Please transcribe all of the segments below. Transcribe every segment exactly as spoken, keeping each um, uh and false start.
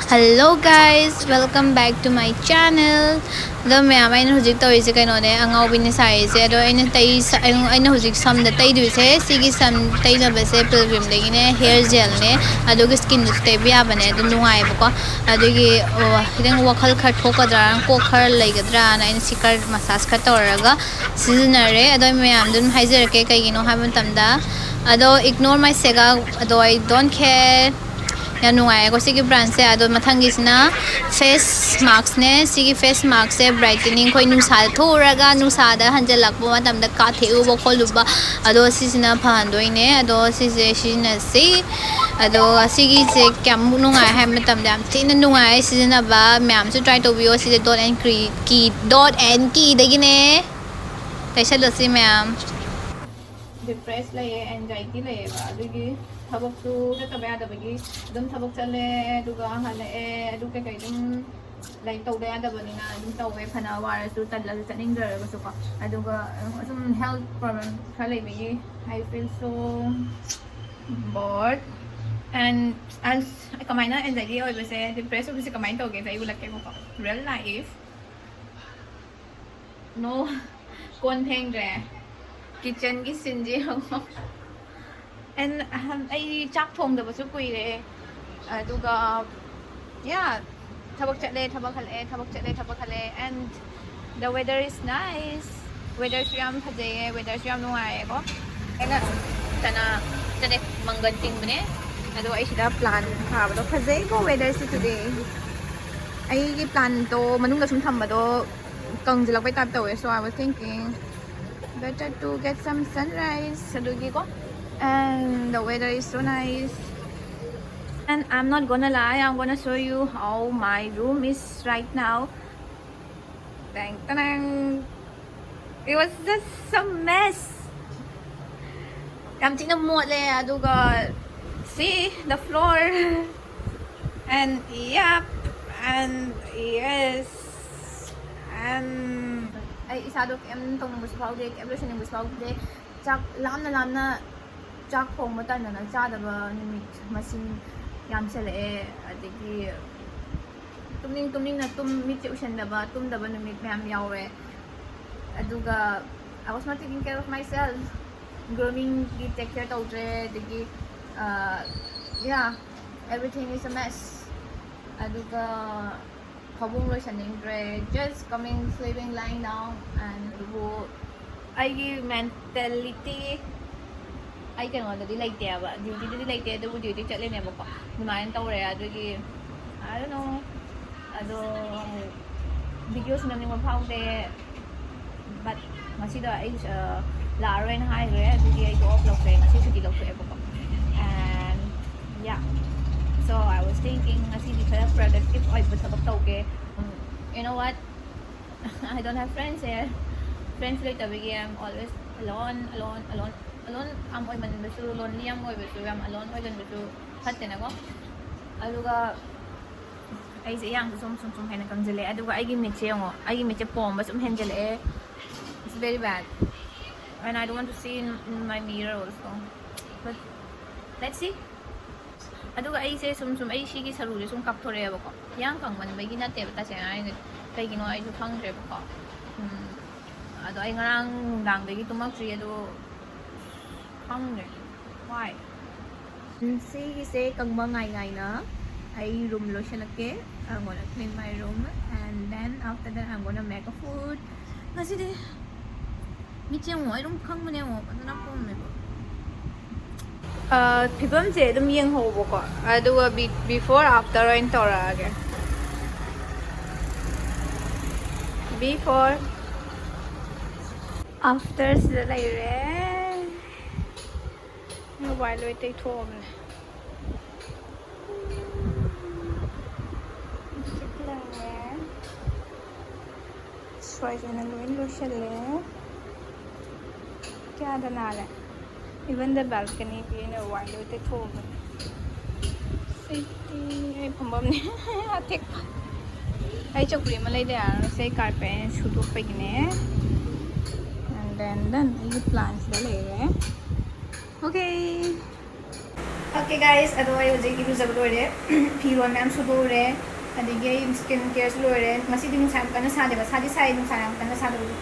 Hello guys, welcome back to my channel. ꯑꯗꯣ ꯃꯌꯥꯝ, ꯑꯩꯅ ꯍꯧꯖꯤꯛ ꯇꯧꯔꯤꯁꯦ ꯀꯩꯅꯣꯅꯦ, ꯑꯉꯥꯎꯕꯤꯅꯦ ꯁꯥꯔꯤꯁꯦ꯫ ꯑꯗꯣ ꯑꯩꯅ ꯇꯩ ꯑꯩꯅ ꯍꯧꯖꯤꯛ ꯁꯝꯗ ꯇꯩꯗꯣꯏꯁꯦ, ꯁꯤꯒꯤ ꯁꯝ ꯇꯩꯅꯕꯁꯦ ꯄꯤꯜꯒ꯭ꯔꯤꯝꯗꯒꯤꯅꯦ, ꯍꯦꯌꯔ ꯖꯦꯜꯅꯦ꯫ ꯑꯗꯨꯒ ꯁ꯭ꯀꯤꯟꯗꯁꯨ ꯇꯩꯕ ꯌꯥꯕꯅꯦ, ꯑꯗꯨ ꯅꯨꯡꯉꯥꯏꯌꯦꯕꯀꯣ꯫ ꯑꯗꯨꯒꯤ, ꯑꯣ, ꯈꯤꯇꯪ ꯋꯥꯈꯜ ꯈꯔ ꯊꯣꯛꯀꯗ꯭ꯔꯥ, ꯀꯣꯛ ꯈꯔ ꯂꯩꯒꯗ꯭ꯔꯥꯅ ꯑꯩꯅ ꯁꯤ ꯈꯔ ꯃꯁꯥꯖ ꯈꯔ ꯇꯧꯔꯒ ꯁꯤꯖꯤꯟꯅꯔꯦ꯫ ꯑꯗꯣ ꯑꯩ ꯃꯌꯥꯝꯗ ꯑꯗꯨꯝ ꯍꯥꯏꯖꯔꯛꯀꯦ ꯀꯩꯒꯤꯅꯣ ꯍꯥꯏꯕ ꯃꯇꯝꯗ, ꯑꯗꯣ ignore my ꯁꯦꯒꯥ, ꯑꯗꯣ I don't care꯫ ꯌꯥꯝ ꯅꯨꯡꯉꯥꯏꯌꯦꯀꯣ ꯁꯤꯒꯤ ꯕ꯭ꯔꯥꯟꯁꯦ꯫ ꯑꯗꯣ ꯃꯊꯪꯒꯤꯁꯤꯅ ꯐꯦꯁ ꯃꯥꯛꯁꯅꯦ꯫ ꯁꯤꯒꯤ ꯐꯦꯁ ꯃꯥꯛꯁꯁꯦ ꯕ꯭ꯔꯥꯏꯇꯅꯤꯡ, ꯑꯩꯈꯣꯏ ꯅꯨꯡꯁꯥꯗ ꯊꯣꯛꯎꯔꯒ ꯅꯨꯡꯁꯥꯗ ꯍꯟꯖꯜꯂꯛꯄ ꯃꯇꯝꯗ ꯀꯥꯊꯦꯛꯎꯕ ꯈꯣꯠꯂꯨꯕ, ꯑꯗꯣ ꯁꯤꯁꯤꯅ ꯐꯍꯟꯗꯣꯏꯅꯦ꯫ ꯑꯗꯣ ꯁꯤꯁꯦ ꯁꯤꯖꯤꯟꯅꯁꯤ꯫ ꯑꯗꯣ ꯁꯤꯒꯤꯁꯦ ꯀꯌꯥꯃꯨꯛ ꯅꯨꯡꯉꯥꯏ ꯍꯥꯏꯕ ꯃꯇꯝꯗ, ꯌꯥꯝ ꯊꯤꯅ ꯅꯨꯡꯉꯥꯏ ꯁꯤꯖꯤꯟꯅꯕ꯫ ꯃꯌꯥꯝꯁꯨ ꯇ꯭ꯔꯥꯏ ꯇꯧꯕꯤꯌꯣ꯫ ꯁꯤꯁꯦ ꯗꯣꯠ ꯑꯦꯟ ꯀꯤ, ꯗꯣꯠ ꯑꯦꯟ ꯀꯤꯗꯒꯤꯅꯦ꯫ ꯇꯩꯁꯜꯂꯁꯤ ꯃꯌꯥꯝ꯫ ꯗꯤꯄ꯭ꯔꯦꯁ ꯂꯩꯌꯦ, ꯑꯦꯟꯖꯥꯏꯇꯤ ꯂꯩꯌꯦꯕ, ꯑꯗꯨꯒꯤ ꯊꯕꯛꯁꯨ ꯆꯠꯇꯕ ꯌꯥꯗꯕꯒꯤ ꯑꯗꯨꯝ ꯊꯕꯛ ꯆꯠꯂꯦ, ꯑꯗꯨꯒ ꯍꯜꯂꯛꯑꯦ, ꯑꯗꯨ ꯀꯩꯀꯩ ꯑꯗꯨꯝ, ꯂꯥꯏꯛ, ꯇꯧꯗ ꯌꯥꯗꯕꯅꯤꯅ ꯑꯗꯨꯝ ꯇꯧꯋꯦ, ꯐꯅ ꯋꯥꯔꯁꯨ, ꯇꯜꯂꯁꯨ, ꯆꯠꯅꯤꯡꯗ꯭ꯔꯒꯁꯨꯀꯣ꯫ ꯑꯗꯨꯒ ꯑꯗꯨꯝ ꯍꯦꯜꯠ ꯄ꯭ꯔꯣꯕ꯭ꯂꯦꯝ ꯈꯔ ꯂꯩꯕꯒꯤ I feel so bored and, ꯑꯁ, ꯀꯃꯥꯏꯅ ꯑꯦꯟꯖꯥꯏꯇꯤ ꯑꯣꯏꯕꯁꯦ, ꯗꯤꯄ꯭ꯔꯦꯁ ꯑꯣꯏꯕꯁꯦ ꯀꯃꯥꯏꯅ ꯇꯧꯒꯦꯁꯦ ꯑꯩ ꯎꯠꯂꯛꯀꯦꯕꯀꯣ꯫ Real life꯫ No꯫ ꯀꯣꯟ ꯐꯦꯡꯗ꯭ꯔꯦ꯫ ꯀꯤꯠꯆꯟꯒꯤ ꯁꯤꯟꯁꯦ ꯌꯦꯡꯉꯣ꯫ ꯑꯦꯟ ꯑꯩ ꯆꯥꯛ ꯊꯣꯡꯗꯕꯁꯨ ꯀꯨꯏꯔꯦ꯫ ꯑꯗꯨꯒ, ꯌꯥ, ꯊꯕꯛ ꯆꯠꯂꯦ, ꯊꯕꯛ ꯍꯜꯂꯛꯑꯦ, ꯊꯕꯛ ꯆꯠꯂꯦ, ꯊꯕꯛ ꯍꯜꯂꯛꯑꯦ꯫ And the weather is nice꯫ ꯋꯦꯗꯔꯁꯨ ꯌꯥꯝ ꯐꯖꯩꯌꯦ, ꯋꯦꯗꯔꯁꯨ ꯌꯥꯝ ꯅꯨꯡꯉꯥꯏꯌꯦꯀꯣ꯫ ꯑꯩꯅ ꯆꯅꯥ, ꯅꯠꯇꯦ, ꯃꯪꯒꯟ ꯇꯤꯡꯕꯅꯦ꯫ ꯑꯗꯣ ꯑꯩ ꯁꯤꯗ ꯄ꯭ꯂꯥꯟ ꯊꯥꯕꯗꯣ ꯐꯖꯩꯀꯣ ꯋꯦꯗꯔꯁꯦ today꯫ ꯑꯩꯒꯤ ꯄ꯭ꯂꯥꯟꯇꯣ ꯃꯅꯨꯡꯗ ꯁꯨꯝ ꯊꯝꯕꯗꯣ ꯀꯪꯁꯤꯜꯂꯛꯄꯩ type ꯇꯧꯋꯦ꯫ So I was thinking better to get some sunrise ꯑꯗꯨꯒꯤꯀꯣ꯫ And the weather is so nice. And I'm not gonna lie, I'm gonna show you how my room is right now. Dang, tanang. It was just a mess. ꯌꯥꯝ ꯊꯤꯅ ꯃꯣꯠꯂꯦ꯫ ꯑꯗꯨꯒ see the floor and yep and yes and ꯑꯩ ꯏꯁꯥꯗꯣ ꯀꯩꯝ ꯇꯧꯅꯤꯡꯕꯁꯨ ꯐꯥꯎꯗꯦ, ꯀꯩꯝ ꯂꯣꯏꯁꯤꯟꯅꯤꯡꯕꯁꯨ ꯐꯥꯎꯗꯦ꯫ ꯆꯥꯛ ꯂꯥꯝꯅ ꯂꯥꯝꯅ ꯆꯥꯛ ꯊꯣꯡꯕ ꯇꯟꯗꯅ ꯆꯥꯗꯕ ꯅꯨꯃꯤꯠ ꯃꯁꯤꯡ ꯌꯥꯝꯁꯜꯂꯛꯑꯦ꯫ ꯑꯗꯒꯤ ꯇꯨꯝꯅꯤꯡ ꯇꯨꯝꯅꯤꯡꯅ ꯇꯨꯝ ꯃꯤꯠꯁꯦ ꯎꯏꯁꯟꯗꯕ, ꯇꯨꯝꯗꯕ ꯅꯨꯃꯤꯠ ꯃꯌꯥꯝ ꯌꯥꯎꯔꯦ꯫ ꯑꯗꯨꯒ I was not taking care of myself. Groomingꯒꯤ take care ꯇꯧꯗ꯭ꯔꯦ, ꯑꯗꯒꯤ, uh, yeah, everything is a mess. ꯑꯗꯨꯒ ꯐꯃꯨꯡ ꯂꯣꯏꯁꯟꯅꯤꯡꯗ꯭ꯔꯦ, just coming, sleeping, lying down, and ꯑꯗꯨꯕꯨ ꯑꯩꯒꯤ mentality ꯑꯩ ꯀꯩꯅꯣꯗꯗꯤ ꯂꯩꯇꯦꯕ, dutyꯗꯗꯤ ꯂꯩꯇꯦ, ꯑꯗꯨꯕꯨ duty ꯆꯠꯂꯤꯅꯦꯕꯀꯣ, ꯑꯗꯨꯃꯥꯏꯅ ꯇꯧꯔꯦ꯫ ꯑꯗꯨꯒꯤ I don't know, ꯑꯗꯣ videoꯁꯨ ꯅꯝꯅꯤꯡꯕ ꯐꯥꯎꯗꯦ꯫ But ꯉꯁꯤꯗꯣ ꯑꯩ, ꯑ, ꯂꯥꯛꯑꯔꯣꯏꯅ ꯍꯥꯏꯈ꯭ꯔꯦ, ꯑꯗꯨꯒꯤ ꯑꯩꯗꯣ off ꯂꯧꯊꯣꯛꯑꯦ, ꯉꯁꯤ ꯁꯨꯇꯤ ꯂꯧꯊꯣꯛꯑꯦꯕꯀꯣ꯫ And yeah, so I was thinking ꯉꯁꯤꯗꯤ ꯈꯔ productive ꯑꯣꯏꯕ ꯊꯕꯛ ꯇꯧꯒꯦ꯫ ꯎꯝ, you know what? I don't have friends here. Friends ꯂꯩꯇꯕꯒꯤ I'm always alone, alone, alone, alone ꯌꯥꯝ ꯑꯣꯏꯃꯟꯕꯁꯨ, lonely ꯌꯥꯝ ꯑꯣꯏꯕꯁꯨ, ꯌꯥꯝ alone ꯑꯣꯏꯒꯟꯕꯁꯨ ꯐꯠꯇꯦꯅꯀꯣ꯫ ꯑꯗꯨꯒ ꯑꯩꯁꯦ ꯏꯌꯥꯡꯁꯨ ꯁꯨꯝ, ꯁꯨꯝ, ꯁꯨꯝ ꯍꯦꯟꯅ ꯀꯪꯁꯤꯜꯂꯛꯑꯦ꯫ ꯑꯗꯨꯒ ꯑꯩꯒꯤ ꯃꯤꯠꯁꯦ ꯌꯦꯡꯉꯣ, ꯑꯩꯒꯤ ꯃꯤꯠꯁꯦ ꯄꯣꯝꯕ ꯁꯨꯝ ꯍꯦꯟꯖꯜꯂꯛꯑꯦ꯫ It's very bad. And I don't want to see in, in my mirror also. But let's see. ꯑꯗꯨꯒ ꯑꯩꯁꯦ ꯁꯨꯝ, ꯁꯨꯝ, ꯑꯩ ꯁꯤꯒꯤ ꯁꯔꯨꯁꯦ ꯁꯨꯝ ꯀꯥꯞꯊꯣꯔꯛꯑꯦꯕꯀꯣ꯫ ꯏꯌꯥꯡ ꯀꯪꯃꯟꯕꯒꯤ ꯅꯠꯇꯦꯕ, ꯇꯁꯦꯡꯅ ꯍꯥꯏꯔꯒꯗꯤ꯫ ꯀꯩꯒꯤꯅꯣ ꯑꯩꯁꯨ ꯈꯪꯗ꯭ꯔꯦꯕꯀꯣ꯫ ꯎꯝ, ꯑꯗꯣ ꯑꯩ ꯉꯔꯥꯡ ꯅꯨꯡꯗꯥꯡꯗꯒꯤ ꯇꯨꯝꯃꯛꯇ꯭ꯔꯤ, ꯑꯗꯣ ꯈꯪꯗ꯭ꯔꯦ꯫ Why? ꯁꯤꯒꯤꯁꯦ ꯀꯪꯕ ꯉꯥꯏ ꯉꯥꯏꯅ ꯑꯩ room ꯂꯣꯏꯁꯤꯜꯂꯛꯀꯦ꯫ I'm gonna clean my room and then after that I'm gonna make a food. ꯉꯁꯤꯗꯤ ꯃꯤꯠꯁꯦ ꯌꯦꯡꯉꯣ, ꯑꯩ ꯑꯗꯨꯝ ꯈꯪꯕꯅꯦ ꯌꯦꯡꯉꯣ, ꯐꯖꯅ ꯄꯣꯝꯃꯦꯕ꯫ ꯑ, ꯐꯤꯕꯝꯁꯦ ꯑꯗꯨꯝ ꯌꯦꯡꯍꯧꯕꯀꯣ, ꯑꯗꯨꯒ be-, before after ꯑꯣꯏꯅ ꯇꯧꯔꯛꯑꯒꯦ꯫ Before, after ꯁꯤꯗ ꯂꯩꯔꯦ꯫ ꯃꯣꯕꯥꯏꯜ ꯂꯣꯏ ꯇꯩꯊꯣꯛꯑꯕꯅꯦ꯫ ꯁ꯭ꯋꯥꯏꯁꯤꯅ ꯂꯣꯏ ꯂꯣꯏꯁꯤꯜꯂꯦ꯫ ꯀꯌꯥꯗ ꯅꯥꯜꯂꯦ? Even the balcony ꯒꯤ ꯑꯩꯅ ꯋꯥꯏ ꯂꯣꯏ ꯇꯩꯊꯣꯛꯑꯕꯅꯦ꯫ ꯁꯤꯗꯤ ꯑꯩ ꯐꯝꯐꯝꯅꯦ꯫ ꯑꯇꯦꯛꯄ꯫ ꯑꯩ ꯆꯧꯀ꯭ꯔꯤ ꯑꯃ ꯂꯩꯗ ꯌꯥꯔꯔꯣꯏ꯫ ꯁꯤ ꯑꯩ carpet ꯑꯩꯅ ꯁꯨꯗꯣꯛꯄꯒꯤꯅꯦ꯫ And then, then ꯑꯩꯒꯤ plantꯁꯤꯗ ꯂꯩꯔꯦ꯫ Okay꯫ Okay guys, ꯑꯗꯣ ꯑꯩ ꯍꯧꯖꯤꯛ ꯏꯔꯨꯖꯕ ꯂꯣꯏꯔꯦ꯫ ꯐꯤꯔꯣꯜ ꯃꯌꯥꯝ ꯁꯨꯗꯣꯛꯎꯔꯦ꯫ ꯑꯗꯒꯤ ꯑꯩ ꯁ꯭ꯀꯤꯟ ꯀꯦꯌꯔꯁꯨ ꯂꯣꯏꯔꯦ꯫ ꯉꯁꯤꯗꯤ ꯅꯨꯡꯁꯥ ꯌꯥꯝ ꯀꯟꯅ ꯁꯥꯗꯦꯕ, ꯁꯥꯗꯤ ꯁꯥꯏ, ꯅꯨꯡꯁꯥ ꯌꯥꯝ ꯀꯟꯅ ꯁꯥꯗꯕꯗꯣ꯫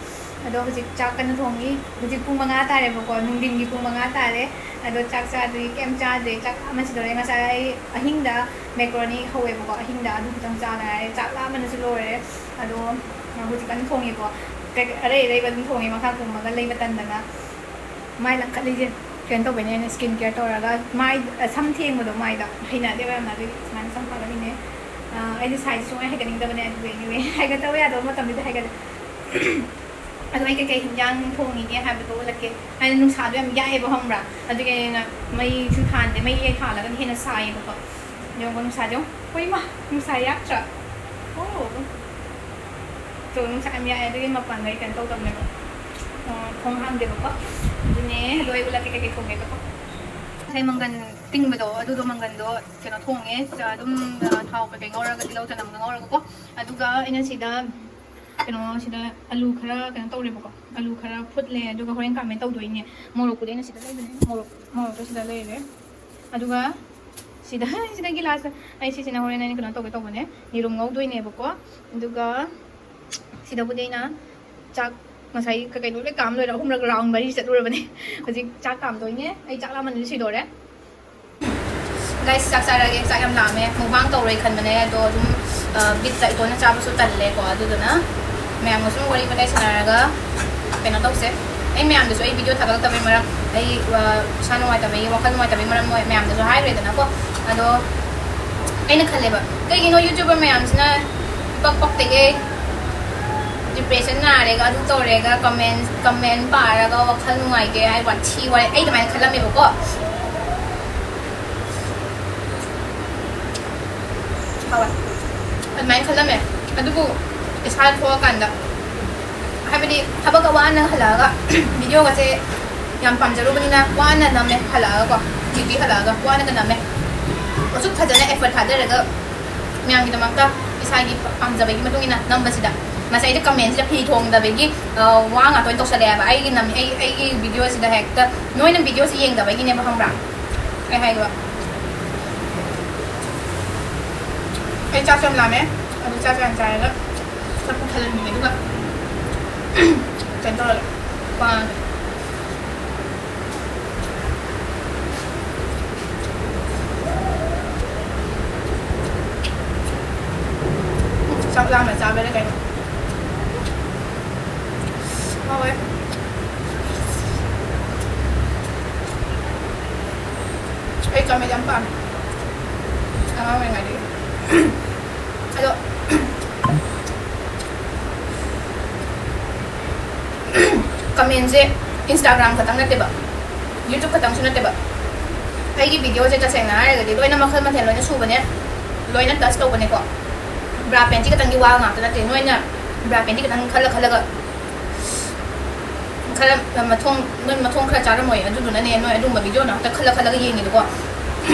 ꯑꯗꯣ ꯍꯧꯖꯤꯛ ꯆꯥꯛ ꯀꯟꯅ ꯊꯣꯡꯉꯤ꯫ ꯍꯧꯖꯤꯛ ꯄꯨꯡ ꯃꯉꯥ ꯇꯥꯔꯦꯕꯀꯣ, ꯅꯨꯡꯊꯤꯟꯒꯤ ꯄꯨꯡ ꯃꯉꯥ ꯇꯥꯔꯦ꯫ ꯑꯗꯣ ꯆꯥꯛ ꯆꯥꯗ꯭ꯔꯤ, ꯀꯩꯝ ꯆꯥꯗ꯭ꯔꯤ꯫ ꯆꯥꯛ ꯂꯥꯝꯃꯟꯁꯤꯗꯧꯔꯦ꯫ ꯉꯁꯥꯏ ꯑꯩ ꯑꯍꯤꯡꯗ ꯃꯦꯀ꯭ꯔꯣꯅꯤ ꯍꯧꯋꯦꯕꯀꯣ, ꯑꯍꯤꯡꯗ ꯑꯗꯨ ꯈꯤꯇꯪ ꯆꯥꯗ ꯉꯥꯏꯔꯦ꯫ ꯆꯥꯛ ꯂꯥꯝꯕꯅꯁꯨ ꯂꯣꯏꯔꯦ꯫ ꯑꯗꯣ ꯍꯧꯖꯤꯛ ꯀꯟꯅ ꯊꯣꯡꯉꯤꯀꯣ꯫ ꯀꯩ-, ꯑꯔꯩ ꯑꯔꯩꯕ ꯑꯗꯨꯝ ꯊꯣꯡꯉꯤ, ꯃꯈꯥ ꯀꯨꯝꯃꯒ ꯂꯩꯕ ꯇꯟꯗꯅ꯫ ꯃꯥꯏ ꯂꯪꯈꯠꯂꯤꯁꯦ ꯀꯩꯅꯣ ꯇꯧꯕꯩꯅꯦ, ꯑꯩꯅ ꯁ꯭ꯀꯤꯟ ꯀꯦꯌꯔ ꯇꯧꯔꯒ ꯃꯥꯏ, ꯁꯝ ꯊꯦꯡꯕꯗꯣ ꯃꯥꯏꯗ ꯍꯩꯅꯗꯦꯕ ꯌꯥꯝꯅ, ꯑꯗꯨꯒꯤ ꯁꯨꯃꯥꯏꯅ ꯁꯝ ꯐꯥꯒꯠꯂꯤꯅꯦ꯫ ꯑ, ꯑꯩꯗꯤ ꯁꯥꯏꯁꯦ ꯁꯨꯡꯍꯩ ꯍꯩꯒꯠꯅꯤꯡꯗꯕꯅꯦ, ꯑꯗꯨꯒꯤ anyway, ꯍꯩꯒꯠꯇꯕ ꯌꯥꯗꯕ ꯃꯇꯝꯗꯨꯗꯤ ꯍꯩꯒꯠꯂꯦ꯫ ꯑꯗꯣ ꯑꯩ ꯀꯩꯀꯩ ꯍꯤꯟꯖꯥꯡ ꯊꯣꯡꯉꯤꯒꯦ ꯍꯥꯏꯕꯗꯣ ꯎꯠꯂꯛꯀꯦ꯫ ꯍꯥꯏꯗꯤ ꯅꯨꯡꯁꯥꯗꯣ ꯌꯥꯝ ꯌꯥꯛꯑꯦꯕ, ꯈꯪꯕ꯭ꯔꯥ? ꯑꯗꯨꯒꯤ ꯑꯩꯅ ꯃꯩꯁꯨ ꯊꯥꯟꯗꯦ, ꯃꯩ ꯍꯦꯛ ꯊꯥꯜꯂꯒꯅ ꯍꯦꯟꯅ ꯁꯥꯏꯌꯦꯕꯀꯣ꯫ ꯌꯦꯡꯉꯣ ꯅꯨꯡꯁꯥꯁꯦ ꯌꯦꯡꯉꯣ꯫ ꯍꯣꯏ ꯃꯥ, ꯅꯨꯡꯁꯥ ꯌꯥꯛꯇ꯭ꯔꯥ? ꯑꯣ꯫ ꯇꯣ ꯅꯨꯡꯁꯥ ꯌꯥꯝ ꯌꯥꯛꯑꯦ, ꯑꯗꯨꯒꯤ ꯃꯄꯥꯟꯗ ꯑꯩ ꯀꯩꯅꯣ ꯇꯧꯗꯕꯅꯦꯕ꯫ ꯑ, ꯊꯣꯡ ꯍꯥꯡꯗꯦꯕꯀꯣ꯫ ꯑꯗꯨꯅꯦ, ꯑꯗꯣ ꯑꯩ ꯎꯠꯂꯛꯀꯦ ꯀꯩꯀꯩ ꯊꯣꯡꯉꯦꯕꯀꯣ꯫ ꯉꯁꯥꯏ ꯃꯪꯒꯟ ꯇꯤꯡꯕꯗꯣ, ꯑꯗꯨꯗꯣ ꯃꯪꯒꯟꯗꯣ ꯀꯩꯅꯣ ꯊꯣꯡꯉꯦ, ꯑꯗꯨꯝ, ꯑ, ꯊꯥꯎ ꯀꯩꯀꯩ ꯉꯧꯔꯒ, ꯇꯤꯜꯍꯧ ꯆꯅꯝꯒ ꯉꯧꯔꯒꯀꯣ꯫ ꯑꯗꯨꯒ ꯑꯩꯅ ꯁꯤꯗ, ꯀꯩꯅꯣ, ꯁꯤꯗ ꯑꯂꯨ ꯈꯔ ꯀꯩꯅꯣ ꯇꯧꯔꯦꯕꯀꯣ꯫ ꯑꯂꯨ ꯈꯔ ꯐꯨꯠꯂꯦ, ꯑꯗꯨꯒ ꯍꯣꯔꯦꯟ ꯀꯥꯃꯦꯟ ꯇꯧꯗꯣꯏꯅꯦ꯫ ꯃꯣꯔꯣꯛꯄꯨꯗꯤ ꯑꯩꯅ ꯁꯤꯗ ꯂꯩꯕꯅꯦ, ꯃꯣꯔꯣꯛ, ꯃꯣꯔꯣꯛꯇꯣ ꯁꯤꯗ ꯂꯩꯔꯦ꯫ ꯑꯗꯨꯒ ꯁꯤꯗ, ꯁꯤꯗꯒꯤ ꯂꯥꯁ ꯑꯩ ꯁꯤꯁꯤꯅ ꯍꯣꯔꯦꯟ ꯑꯩꯅ ꯀꯩꯅꯣ ꯇꯧꯒꯦ ꯇꯧꯕꯅꯦ, ꯌꯦꯔꯨꯝ ꯉꯧꯗꯣꯏꯅꯦꯕꯀꯣ꯫ ꯑꯗꯨꯒ ꯁꯤꯗꯕꯨꯗꯤ ꯑꯩꯅ ꯆꯥꯛ ꯉꯁꯥꯏ ꯀꯩ ꯀꯩꯅꯣ ꯂꯣꯏ ꯀꯥꯝ ꯂꯣꯏꯔꯦ, ꯑꯍꯨꯝꯂꯛ ꯔꯥꯎꯟ ꯃꯔꯤ ꯆꯠꯂꯨꯔꯕꯅꯦ꯫ ꯍꯧꯖꯤꯛ ꯆꯥꯛ ꯀꯥꯝꯗꯣꯏꯅꯦ꯫ ꯑꯩ ꯆꯥꯛ ꯂꯥꯝꯃꯟꯗꯅ ꯁꯤꯗꯣꯔꯦ꯫ ꯒꯥꯏꯁ, ꯆꯥꯛ ꯆꯥꯔꯒꯦ꯫ ꯆꯥꯛ ꯌꯥꯝ ꯂꯥꯝꯃꯦ꯫ ꯃꯨꯛꯕꯥꯡ ꯇꯧꯔꯣꯏ ꯈꯟꯕꯅꯦ, ꯑꯗꯣ ꯑꯗꯨꯝ, ꯑ, ꯕꯤꯠꯇ ꯏꯇꯣꯟꯅ ꯆꯥꯕꯁꯨ ꯇꯜꯂꯦꯀꯣ꯫ ꯑꯗꯨꯗꯨꯅ ꯃꯌꯥꯝꯒ ꯁꯨꯝ ꯋꯥꯔꯤ ꯋꯥꯇꯥꯏ ꯁꯥꯟꯅꯔꯒ ꯀꯩꯅꯣ ꯇꯧꯁꯦ꯫ ꯑꯩ ꯃꯌꯥꯝꯗꯁꯨ ꯑꯩ ꯚꯤꯗꯤꯑꯣ ꯊꯥꯒꯠꯂꯛꯇꯕꯩ ꯃꯔꯝ, ꯑꯩ, ꯑ, ꯏꯁꯥ ꯅꯨꯡꯉꯥꯏꯇꯕꯒꯤ, ꯋꯥꯈꯜ ꯅꯨꯡꯉꯥꯏꯇꯕꯒꯤ ꯃꯔꯝ ꯃꯣꯏ ꯃꯌꯥꯝꯗꯁꯨ ꯍꯥꯏꯈ꯭ꯔꯦꯗꯅꯀꯣ꯫ ꯑꯗꯣ ꯑꯩꯅ ꯈꯜꯂꯦꯕ, ꯀꯩꯒꯤꯅꯣ ꯌꯨꯇ꯭ꯌꯨꯕꯔ ꯃꯌꯥꯝꯁꯤꯅ ꯏꯄꯛ ꯄꯛꯇꯦꯍꯦ, ꯗꯤꯄ꯭ꯔꯦꯁꯟ ꯅꯥꯔꯦꯒ ꯑꯗꯨ ꯇꯧꯔꯦꯒ ꯀꯃꯦꯟ, ꯀꯃꯦꯟ ꯄꯥꯔꯒ ꯋꯥꯈꯜ ꯅꯨꯡꯉꯥꯏꯇꯦ ꯍꯥꯏ, ꯋꯥꯊꯤ ꯋꯥꯔꯦꯝ, ꯑꯩ ꯑꯗꯨꯃꯥꯏꯅ ꯈꯜꯂꯝꯃꯦꯕꯀꯣ꯫ ꯍꯥꯎꯋꯦ꯫ ꯑꯗꯨꯃꯥꯏꯅ ꯈꯜꯂꯝꯃꯦ꯫ ꯑꯗꯨꯕꯨ ꯏꯁꯥ ꯊꯣꯛꯑꯀꯥꯟꯗ, ꯍꯥꯏꯕꯗꯤ ꯊꯕꯛꯀ ꯋꯥꯅ ꯍꯜꯂꯛꯑꯒ ꯚꯤꯗꯤꯑꯣꯒꯁꯦ ꯌꯥꯝ ꯄꯥꯝꯖꯔꯨꯕꯅꯤꯅ ꯋꯥꯅ ꯅꯝꯃꯦ ꯍꯜꯂꯛꯑꯒꯀꯣ, ꯗ꯭ꯌꯨꯇꯤ ꯍꯜꯂꯛꯑꯒ ꯋꯥꯅꯒ ꯅꯝꯃꯦ꯫ ꯑꯁꯨꯛ ꯐꯖꯅ ꯑꯦꯐꯔꯠ ꯊꯥꯗꯔꯒ ꯃꯌꯥꯝꯒꯤꯗꯃꯛꯇ ꯏꯁꯥꯒꯤ ꯄꯥꯝꯖꯕꯒꯤ ꯃꯇꯨꯡ ꯏꯟꯅ ꯅꯝꯕꯁꯤꯗ ꯉꯁꯥꯏꯗ ꯀꯃꯦꯟꯁꯤꯗ ꯐꯤ ꯊꯣꯡꯗꯕꯒꯤ, ꯑ, ꯋꯥ ꯉꯥꯛꯇ ꯑꯣꯏꯅ ꯇꯧꯁꯜꯂꯛꯑꯦꯕ꯫ ꯑꯩꯒꯤ ꯅꯝ-, ꯑꯩ, ꯑꯩꯒꯤ ꯚꯤꯗꯤꯑꯣꯁꯤꯗ ꯍꯦꯛꯇ ꯅꯣꯏꯅ ꯚꯤꯗꯤꯑꯣꯁꯤ ꯌꯦꯡꯗꯕꯒꯤꯅꯦꯕ, ꯈꯪꯕ꯭ꯔꯥ? ꯑꯩ ꯍꯥꯏꯒꯦꯕ꯫ ꯑꯩ ꯆꯥꯛꯁꯨ ꯌꯥꯝ ꯂꯥꯝꯃꯦ꯫ ꯑꯗꯨ ꯆꯥꯛꯁꯨ ꯌꯥꯝ ꯆꯥꯔꯒ ꯆꯥꯛ ꯄꯨꯛ ꯊꯜꯍꯟꯈꯤꯒꯦ, ꯑꯗꯨꯒ ꯀꯩꯅꯣ ꯇꯧꯔꯒ ꯋꯥꯉꯥꯡꯒꯦ꯫ ꯆꯥꯛ ꯂꯥꯝꯅ ꯆꯥꯕꯩꯔ ꯀꯩꯅꯣ꯫ ꯍꯥꯎꯋꯦ꯫ ꯑꯩ ꯀꯃꯦꯠ ꯌꯥꯝ ꯄꯥꯝꯃꯦ ꯑꯉꯥꯡ ꯑꯣꯏꯔꯤꯉꯩꯗꯒꯤ꯫ ꯑꯗꯣ ꯀꯃꯦꯟꯁꯦ Instagram ꯈꯛꯇꯪ ꯅꯠꯇꯦꯕ, YouTube ꯈꯛꯇꯪꯁꯨ ꯅꯠꯇꯦꯕ꯫ ꯑꯩꯒꯤ videoꯁꯦ ꯇꯁꯦꯡꯅ ꯍꯥꯏꯔꯒꯗꯤ ꯂꯣꯏꯅ ꯃꯈꯜ ꯃꯊꯦꯜ ꯂꯣꯏꯅ ꯁꯨꯕꯅꯦ, ꯂꯣꯏꯅ touch ꯇꯧꯕꯅꯦꯀꯣ꯫ Bra panty ꯈꯛꯇꯪꯒꯤ ꯋꯥ ꯉꯥꯛꯇ ꯅꯠꯇꯦ, ꯅꯣꯏꯅ bra panty ꯈꯛꯇꯪ ꯈꯜꯂ ꯈꯜꯂꯒ ꯈꯔ ꯃꯊꯣꯡ, ꯅꯣꯏ ꯃꯊꯣꯡ ꯈꯔ ꯆꯥꯔꯝꯃꯣꯏ, ꯑꯗꯨꯗꯨꯅꯅꯦ ꯅꯣꯏ ꯑꯗꯨꯝꯕ videoꯅ ꯍꯦꯛꯇ ꯈꯜꯂ ꯈꯜꯂꯒ ꯌꯦꯡꯉꯤꯗꯣꯀꯣ꯫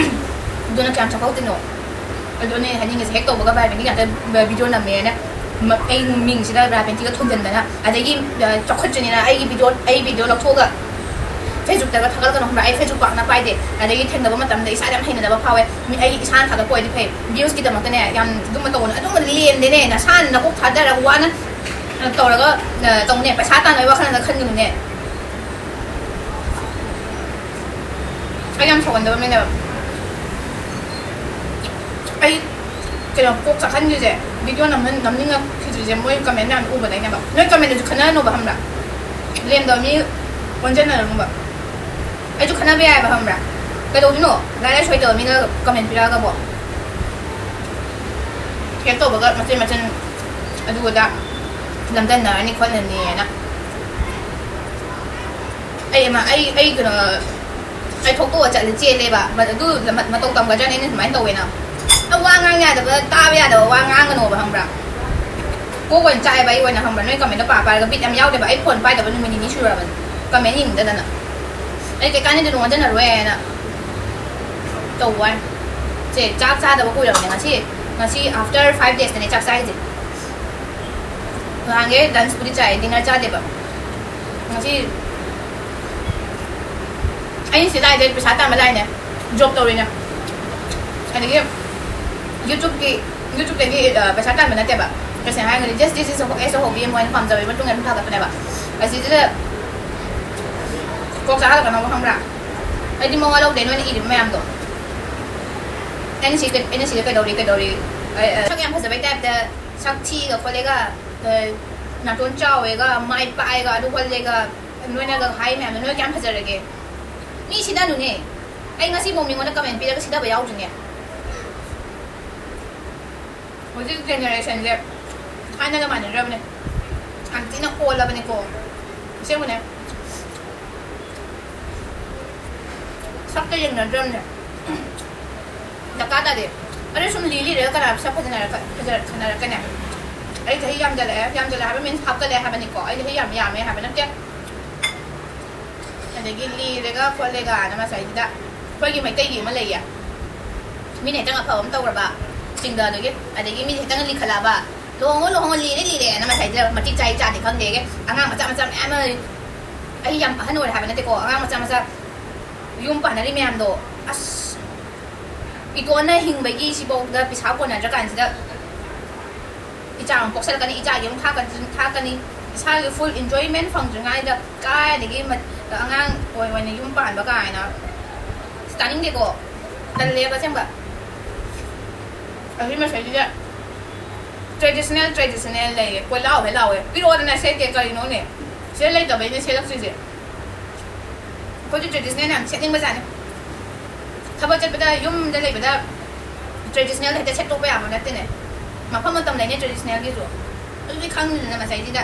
ꯑꯗꯨꯅ ꯀꯌꯥꯝ ꯆꯥꯎꯍꯧꯗꯣꯏꯅꯣ? ꯑꯗꯨꯅꯦ ꯍꯥꯏꯅꯤꯡꯉꯤꯁꯦ, ꯍꯦꯛ ꯇꯧꯕꯒ bra pantyꯒ ꯉꯥꯛꯇ video ꯅꯝꯃꯦꯅ꯫ ꯃ-, ꯑꯩ ꯃꯤꯡꯁꯤꯗ bra pantyꯒ ꯊꯣꯝꯖꯤꯟꯗꯅ, ꯑꯗꯒꯤ, ꯑ, ꯆꯥꯎꯈꯠꯇ꯭ꯔꯤꯅꯤꯅ ꯑꯩꯒꯤ video, ꯑꯩ video ꯂꯧꯊꯣꯛꯑꯒ Facebookꯇꯒ ꯊꯥꯒꯠꯂꯛꯀꯅꯣ ꯈꯪꯕ꯭ꯔꯥ? ꯑꯩ Facebook ꯄꯥꯛꯅ ꯄꯥꯏꯗꯦ꯫ ꯑꯗꯒꯤ ꯊꯦꯡꯅꯕ ꯃꯇꯝꯗ ꯏꯁꯥꯗ ꯌꯥꯝ ꯍꯩꯅꯗꯕ ꯐꯥꯎꯋꯦ꯫ ꯃꯤ, ꯑꯩ ꯏꯁꯥꯅ ꯊꯥꯒꯠꯄ ꯑꯣꯏꯗꯤ ꯐꯩ꯫ Viewꯁꯀꯤꯗꯃꯛꯇꯅꯦ ꯌꯥꯝ ꯑꯗꯨꯝꯕ ꯇꯧꯒꯅꯨ꯫ ꯑꯗꯨꯝꯕ ꯂꯦꯝꯗꯦꯅꯦ꯫ ꯅꯁꯥꯅ ꯅꯀꯣꯛ ꯊꯥꯗꯔꯒ ꯋꯥꯅ, ꯑ, ꯇꯧꯔꯒ, ꯑ, ꯇꯧꯅꯦ꯫ ꯄꯩꯁꯥ ꯇꯥꯟꯅꯕꯒꯤ ꯋꯥꯈꯜꯗ ꯈꯟꯒꯅꯨꯅꯦ꯫ ꯑꯩ ꯌꯥꯝ ꯁꯥꯎꯒꯟꯗꯕ ꯃꯤꯅꯦꯕ꯫ ꯑꯩ ꯀꯩꯅꯣ, ꯀꯣꯛ ꯆꯥꯛꯍꯟꯗ꯭ꯔꯤꯁꯦ, video ꯅꯝꯍꯟ-, ꯅꯝꯅꯤꯡꯉꯛꯈꯤꯗ꯭ꯔꯤꯁꯦ ꯃꯣꯏ comment ꯃꯌꯥꯝꯗꯣ ꯎꯕꯗꯩꯅꯦꯕ꯫ ꯅꯣꯏ commentꯗꯨꯁꯨ ꯈꯟꯅꯔꯅꯣꯕ, ꯈꯪꯕ꯭ꯔꯥ? ꯂꯦꯝꯗꯕ ꯃꯤ ꯑꯣꯟꯁꯤꯟꯅꯔꯅꯣꯕ꯫ ꯑꯩꯁꯨ ꯈꯟꯅꯕ ꯌꯥꯏꯕ, ꯈꯪꯕ꯭ꯔꯥ? ꯀꯩꯗꯧꯗꯣꯏꯅꯣ? ꯂꯥꯏꯔꯤꯛ ꯂꯥꯏꯁꯨ ꯍꯩꯇꯕ ꯃꯤꯅ comment ꯄꯤꯔꯛꯑꯒꯕꯣ? Check ꯇꯧꯕꯒ ꯃꯆꯤꯟ ꯃꯆꯤꯟ ꯑꯗꯨ ꯑꯗꯥ ꯅꯝꯊꯟꯅꯔꯅꯤ ꯈꯣꯠꯅꯅꯤꯅ꯫ ꯑꯩ ꯑꯃ, ꯑꯩ, ꯑꯩ ꯀꯩꯅꯣ, ꯑꯩ ꯊꯣꯛꯇꯣꯛꯑ ꯆꯠꯂꯦ, ꯆꯦꯜꯂꯦꯕ꯫ ꯃ-, ꯑꯗꯨ ꯃ-, ꯃꯇꯧ ꯇꯝꯒꯗ꯭ꯔꯅ ꯑꯩꯅ ꯁꯨꯃꯥꯏꯅ ꯇꯧꯋꯦꯅ꯫ ꯑ, ꯋꯥ ꯉꯥꯡ ꯌꯥꯗꯕ, ꯇꯥꯕ ꯌꯥꯗꯕ ꯋꯥ ꯉꯥꯡꯒꯅꯣꯕ, ꯈꯪꯕ꯭ꯔꯥ? ꯀꯣꯛ ꯑꯣꯏꯅ ꯆꯥꯛꯑꯦꯕ ꯑꯩ ꯑꯣꯏꯅ, ꯈꯪꯕ꯭ꯔꯥ? ꯅꯣꯏ commentꯗꯣ ꯄꯥ ꯄꯥꯔꯒ ꯕꯤꯠ ꯌꯥꯝ ꯌꯥꯎꯗꯦꯕ꯫ ꯑꯩ phone ꯄꯥꯏꯗꯕ ꯅꯨꯃꯤꯠ ꯅꯤꯅꯤ ꯁꯨꯔꯕꯅꯤ, comment ꯌꯦꯡꯅꯤꯡꯗꯗꯅ꯫ ꯑꯩ ꯀꯩ ꯀꯥꯟꯅꯗꯣꯏꯅꯣ, ꯑꯣꯟꯁꯤꯟꯅꯔꯣꯏꯅ ꯇꯧꯕ ꯋꯥꯅꯤ꯫ ꯁꯦ, ꯆꯥꯛ ꯆꯥꯗꯕ ꯀꯨꯏꯔꯕꯅꯦ꯫ ꯉꯁꯤ, ꯉꯁꯤ after five daysꯇꯅꯦ ꯆꯥꯛ ꯆꯥꯏꯁꯦ꯫ ꯅꯍꯥꯟꯒꯩ lunchꯄꯨꯗꯤ ꯆꯥꯏ, dinner ꯆꯥꯗꯦꯕ꯫ ꯉꯁꯤ ꯑꯩꯅ ꯁꯤ ꯂꯥꯛꯏꯁꯦ ꯄꯩꯁꯥ ꯇꯥꯟꯕ ꯂꯥꯛꯏꯅꯦ, job ꯇꯧꯔꯤꯅꯦ꯫ ꯑꯗꯒꯤ YouTubeꯀꯤ ꯌꯨꯇ꯭ꯌꯨꯕꯇꯒꯤ ꯑ, ꯄꯩꯁꯥ ꯇꯥꯟꯕ ꯅꯠꯇꯦꯕ꯫ ꯇꯁꯦꯡꯅ ꯍꯥꯏꯔꯒꯗꯤ just this is a, as a hobby ꯑꯃ ꯑꯣꯏꯅ ꯄꯥꯝꯖꯕꯒꯤ ꯃꯇꯨꯡ ꯏꯟꯅ ꯊꯥꯒꯠꯄꯅꯦꯕ꯫ ꯑꯁꯤꯗ ꯀꯣꯛ ꯆꯥꯍꯜꯂꯛꯀꯅꯣꯕ, ꯈꯪꯕ꯭ꯔꯥ? ꯑꯩꯗꯤ ꯃꯋꯥ ꯂꯧꯗꯦ ꯅꯣꯏꯅ ꯏꯔꯤꯕ ꯃꯌꯥꯝꯗꯣ꯫ ꯑꯩꯅ ꯁꯤ ꯀꯩ-, ꯑꯩꯅ ꯁꯤꯗ ꯀꯩꯗꯧꯔꯤ, ꯀꯩꯗꯧꯔꯤ? ꯑ, ꯑ, ꯁꯛ ꯌꯥꯝ ꯐꯖꯕꯩ ꯇꯥꯏꯞꯇ, ꯁꯛ ꯊꯤꯒ ꯈꯣꯠꯂꯦꯒ, ꯑ, ꯅꯥꯇꯣꯟ ꯆꯥꯎꯋꯦꯒ, ꯃꯥꯏ ꯄꯥꯛꯑꯦꯒ, ꯑꯗꯨ ꯈꯣꯠꯂꯦꯒ, ꯅꯣꯏꯅꯒ ꯍꯥꯏ ꯃꯌꯥꯝꯗꯣ ꯅꯣꯏ ꯀꯌꯥꯝ ꯐꯖꯔꯒꯦ? ꯃꯤ ꯁꯤꯗꯅꯨꯅꯦ꯫ ꯑꯩ ꯉꯁꯤꯐꯥꯎ ꯃꯤꯉꯣꯟꯗ comment ꯄꯤꯔꯒ ꯁꯤꯗꯕ ꯌꯥꯎꯗ꯭ꯔꯤꯅꯦ꯫ ꯍꯧꯖꯤꯛ generationꯁꯦ ꯊꯥꯏꯅꯒ ꯃꯥꯟꯅꯗ꯭ꯔꯕꯅꯦ꯫ ꯌꯥꯝ ꯊꯤꯅ ꯑꯣꯜꯂꯕꯅꯤꯀꯣ꯫ ꯑꯁꯦꯡꯕꯅꯦ꯫ ꯁꯛꯇ ꯌꯦꯡꯅꯗ꯭ꯔꯕꯅꯦ꯫ ꯗꯔꯀꯥꯔ ꯇꯥꯗꯦ꯫ ꯑꯗꯨ ꯁꯨꯝ ꯂꯤ ꯂꯤꯔꯒ ꯀꯅꯥ ꯁꯛ ꯐꯖꯅꯔꯛꯀ-, ꯐꯖ-, ꯐꯖꯅꯔꯛꯀꯅꯤ? ꯑꯩ ꯆꯍꯤ ꯌꯥꯝꯖꯜꯂꯛꯑꯦ, ꯌꯥꯝꯖꯜꯂꯛꯑꯦ ꯍꯥꯏꯕ means ꯍꯥꯞꯀꯠꯂꯛꯑꯦ ꯍꯥꯏꯕꯅꯤꯀꯣ꯫ ꯑꯩ ꯆꯍꯤ ꯌꯥꯝ ꯌꯥꯝꯃꯦ ꯍꯥꯏꯕ ꯅꯠꯇꯦ꯫ ꯑꯗꯒꯤ ꯂꯤꯔꯦꯒ ꯈꯣꯠꯂꯦꯒꯅ ꯃꯁꯥꯏꯁꯤꯗ ꯑꯩꯈꯣꯏꯒꯤ ꯃꯩꯇꯩꯒꯤ ꯑꯃ ꯂꯩꯌꯦ꯫ ꯃꯤꯅ ꯍꯦꯛꯇꯪ ꯑꯐꯕ ꯑꯃ ꯇꯧꯔꯕ ꯆꯤꯡꯗ ꯑꯗꯨꯒꯤ, ꯑꯗꯒꯤ ꯃꯤꯅ ꯍꯦꯛꯇꯪ ꯂꯤꯈꯠꯂꯛꯑꯕ, "ꯂꯨꯍꯣꯡꯉꯣ, ꯂꯨꯍꯣꯡꯉꯣ, ꯂꯤꯔꯦ, ꯂꯤꯔꯦꯅ" ꯃꯁꯥꯏꯁꯤꯗ ꯃꯇꯤꯛ ꯆꯥꯏ ꯆꯥꯗꯦ ꯈꯪꯗꯦꯒꯦ꯫ ꯑꯉꯥꯡ ꯃꯆꯥ ꯃꯆꯥ ꯃꯌꯥꯝ ꯑꯃ, ꯑꯩ ꯌꯥꯝ ꯑꯍꯟ ꯑꯣꯏꯔꯦ ꯍꯥꯏꯕ ꯅꯠꯇꯦꯀꯣ, ꯑꯉꯥꯡ ꯃꯆꯥ ꯃꯆꯥ ꯌꯨꯝ ꯄꯥꯟꯅꯔꯤ ꯃꯌꯥꯝꯗꯣ, ꯑꯁ, ꯏꯇꯣꯟꯅ ꯍꯤꯡꯕꯒꯤ ꯁꯤꯐꯥꯎꯗ ꯄꯩꯁꯥ ꯀꯣꯟꯅꯗ꯭ꯔꯀꯥꯟꯁꯤꯗ ꯏꯆꯥ ꯑꯃ ꯄꯣꯛꯁꯜꯂꯛꯀꯅꯤ, ꯏꯆꯥꯒꯤ ꯑꯃꯨꯛ ꯊꯥꯛꯀꯅꯤ, ꯊꯥꯛꯀꯅꯤ, ꯏꯁꯥꯒꯤ full enjoyment ꯐꯪꯗ꯭ꯔꯤꯉꯩꯗ ꯀꯥꯏꯗꯒꯤ ꯃ-, ꯑꯉꯥꯡ ꯑꯣꯏ ꯑꯣꯏꯅ ꯌꯨꯝ ꯄꯥꯟꯕ ꯀꯥꯏꯅ꯫ ꯑꯁ, ꯇꯥꯅꯤꯡꯗꯦꯀꯣ, ꯇꯜꯂꯦꯕ ꯑꯁꯦꯡꯕ꯫ ꯑꯗꯨꯏ ꯃꯁꯩꯁꯤꯗ traditional, traditional ꯂꯩꯔꯦ, ꯀꯣꯏ ꯂꯥꯎ ꯍꯦꯛ ꯂꯥꯎꯋꯦ꯫ ꯄꯤꯔꯛꯑꯣꯗꯅ ꯁꯦꯠꯀꯦ, ꯀꯔꯤꯅꯣꯅꯦ? ꯁꯤꯗ ꯂꯩꯇꯕꯩꯅꯦ ꯁꯦꯠꯂꯛꯇ꯭ꯔꯤꯁꯦ꯫ ꯑꯩꯈꯣꯏꯁꯨ traditional ꯌꯥꯝ ꯁꯦꯠꯅꯤꯡꯕꯖꯥꯠꯅꯤ꯫ ꯊꯕꯛ ꯆꯠꯄꯗ, ꯌꯨꯝꯗ ꯂꯩꯕꯗ traditional ꯍꯦꯛꯇ ꯁꯦꯠꯇꯣꯛꯄ ꯌꯥꯕ ꯅꯠꯇꯦꯅꯦ꯫ ꯃꯐꯝ ꯃꯇꯝ ꯂꯩꯅꯦ traditionalꯒꯤꯁꯨ꯫ ꯑꯗꯨꯗꯤ ꯈꯪꯗꯦꯗꯅ ꯃꯁꯩꯁꯤꯗ꯫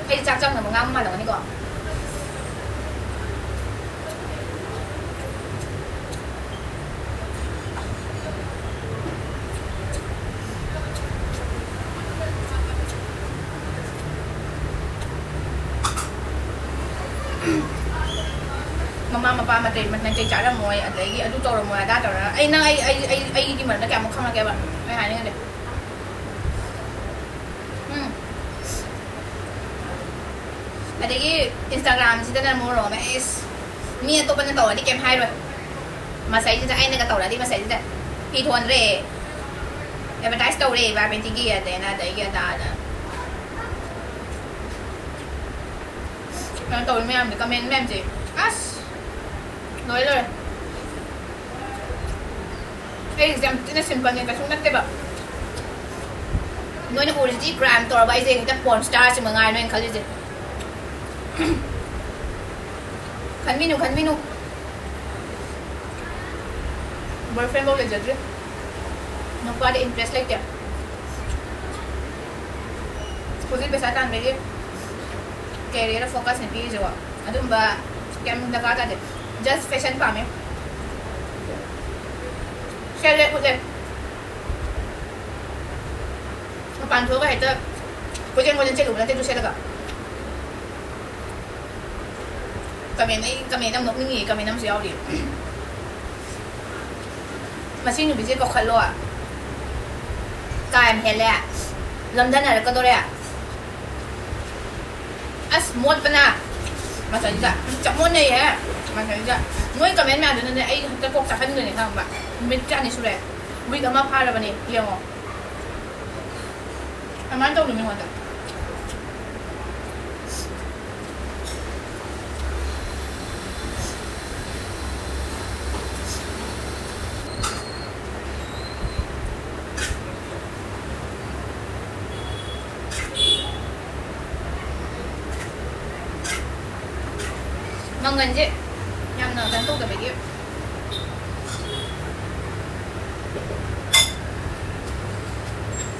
ꯑꯩ ꯆꯥꯛ ꯆꯪꯅꯕ ꯉꯥꯡꯕ ꯃꯥꯜꯂꯝꯒꯅꯤꯀꯣ꯫ ꯃꯃꯥ ꯃꯄꯥ ꯃꯇꯩ ꯅꯥꯇꯩ ꯆꯥꯔꯝꯃꯣꯏ, ꯑꯗꯒꯤ ꯑꯗꯨ ꯇꯧꯔꯝꯃꯣꯏ, ꯑꯗꯥ ꯇꯧꯔꯝꯃꯣꯏ꯫ ꯑꯩ ꯅꯪ, ꯑꯩ, ꯑꯩ, ꯑꯩ, ꯑꯩꯒꯤ ꯃꯔꯝꯗ ꯀꯌꯥꯃꯨꯛ ꯈꯪꯉꯒꯦꯕ? ꯑꯩ ꯍꯥꯏꯅꯤꯡꯉꯤꯁꯦ꯫ ꯎꯝ꯫ ꯑꯗꯒꯤ Instagramꯁꯤꯗꯅ ꯃꯔꯣꯜ ꯑꯃ, ꯏꯁ, ꯃꯤ ꯑꯇꯣꯞꯄꯅ ꯇꯧꯔꯗꯤ ꯀꯩꯝ ꯍꯥꯏꯔꯣꯏ꯫ ꯃꯁꯩꯁꯤꯗ ꯑꯩꯅꯒ ꯇꯧꯔꯗꯤ ꯃꯁꯩꯁꯤꯗ ꯐꯤ ꯊꯣꯟꯗ꯭ꯔꯦ, ꯑꯦꯗꯚꯔꯇꯥꯏꯁ ꯇꯧꯔꯦ ꯕꯥꯔ ꯕꯦꯟꯇꯤꯒꯤ ꯑꯗꯩꯅ ꯑꯗꯩꯒꯤ ꯑꯗꯥꯗ꯫ ꯀꯩꯅꯣ ꯇꯧꯔꯤ ꯃꯌꯥꯝꯁꯦ, ꯀꯃꯦꯟ ꯃꯌꯥꯝꯁꯦ, ꯑꯁ, ꯂꯣꯏꯔꯦ, ꯂꯣꯏꯔꯦ꯫ ꯑꯩꯒꯤꯁꯦ ꯌꯥꯝ ꯊꯤꯅ ꯁꯤꯝꯄꯜꯅꯦ, ꯀꯩꯁꯨ ꯅꯠꯇꯦꯕ꯫ ꯅꯣꯏꯅ ꯎꯔꯤꯁꯤꯗꯤ ꯀ꯭ꯔꯥꯏꯝ ꯇꯧꯔꯕ ꯑꯩꯁꯦ ꯍꯦꯛꯇ ꯄꯣꯔꯟ ꯁ꯭ꯇꯥꯔꯁꯤ ꯃꯉꯥꯏ ꯅꯣꯏꯅ ꯈꯜꯂꯤꯁꯦ꯫ ꯈꯟꯕꯤꯅꯨ, ꯈꯟꯕꯤꯅꯨ꯫ ꯕꯣꯏꯐ꯭ꯔꯦꯟꯐꯧ ꯂꯩꯖꯗ꯭ꯔꯤ꯫ ꯅꯨꯄꯥꯗ ꯏꯟꯇꯔꯦꯁ ꯂꯩꯇꯦ꯫ ꯍꯧꯖꯤꯛ ꯄꯩꯁꯥ ꯇꯥꯟꯕꯒꯤ ꯀꯦꯔꯤꯌꯔꯗ ꯐꯣꯀꯁꯅꯦ ꯄꯤꯔꯤꯁꯦꯀꯣ꯫ ꯑꯗꯨꯝꯕ ꯀꯩꯝ ꯗꯔꯀꯥꯔ ꯇꯥꯗꯦ꯫ ꯖꯁ ꯐꯦꯁꯟ ꯄꯥꯝꯃꯦ꯫ ꯁꯦꯠꯂꯦ, ꯎꯠꯂꯦ꯫ ꯃꯄꯥꯟ ꯊꯣꯛꯑꯒ ꯍꯦꯛꯇ ꯀꯣꯏꯆꯦꯟ ꯀꯣꯏꯆꯦꯟ ꯆꯦꯜꯂꯨꯕ ꯅꯠꯇꯦ ꯑꯗꯨ ꯁꯦꯠꯂꯒ꯫ ꯀꯃꯦꯟ, ꯑꯩ ꯀꯃꯦꯟ ꯌꯥꯝ ꯅꯣꯛꯅꯤꯡꯉꯤ, ꯀꯃꯦꯟ ꯑꯃꯁꯨ ꯌꯥꯎꯔꯤ꯫ "ꯃꯁꯤ ꯅꯨꯄꯤꯁꯦ ꯀꯧꯈꯠꯂꯣ, ꯀꯥ ꯌꯥꯝ ꯍꯦꯜꯂꯦ, ꯂꯝꯗꯟꯅꯔꯛꯀꯗꯧꯔꯦ꯫" ꯑꯁ, ꯃꯣꯠꯄꯅ ꯃꯁꯜꯁꯤꯗ ꯆꯞ ꯃꯣꯠꯅꯩꯍꯦ꯫ ꯃꯁꯜꯁꯤꯗ ꯅꯣꯏ ꯀꯃꯦꯟ ꯃꯌꯥꯝꯗꯨꯅꯅꯦ ꯑꯩ ꯍꯟꯗꯛ ꯀꯣꯛ ꯆꯥꯛꯍꯟꯗꯣꯏꯅꯦ, ꯈꯪꯉꯕ? ꯅꯨꯃꯤꯠ ꯀꯌꯥꯅꯤ ꯁꯨꯔꯦ, ꯋꯤꯛ ꯑꯃ ꯐꯥꯔꯕꯅꯦ, ꯌꯦꯡꯉꯣ꯫ ꯀꯃꯥꯏꯅ ꯇꯧꯅꯣ ꯃꯤꯉꯣꯟꯗ? ꯃꯪꯒꯟꯁꯦ ꯌꯥꯝꯅ ꯀꯩꯅꯣ ꯇꯧꯗꯕꯒꯤ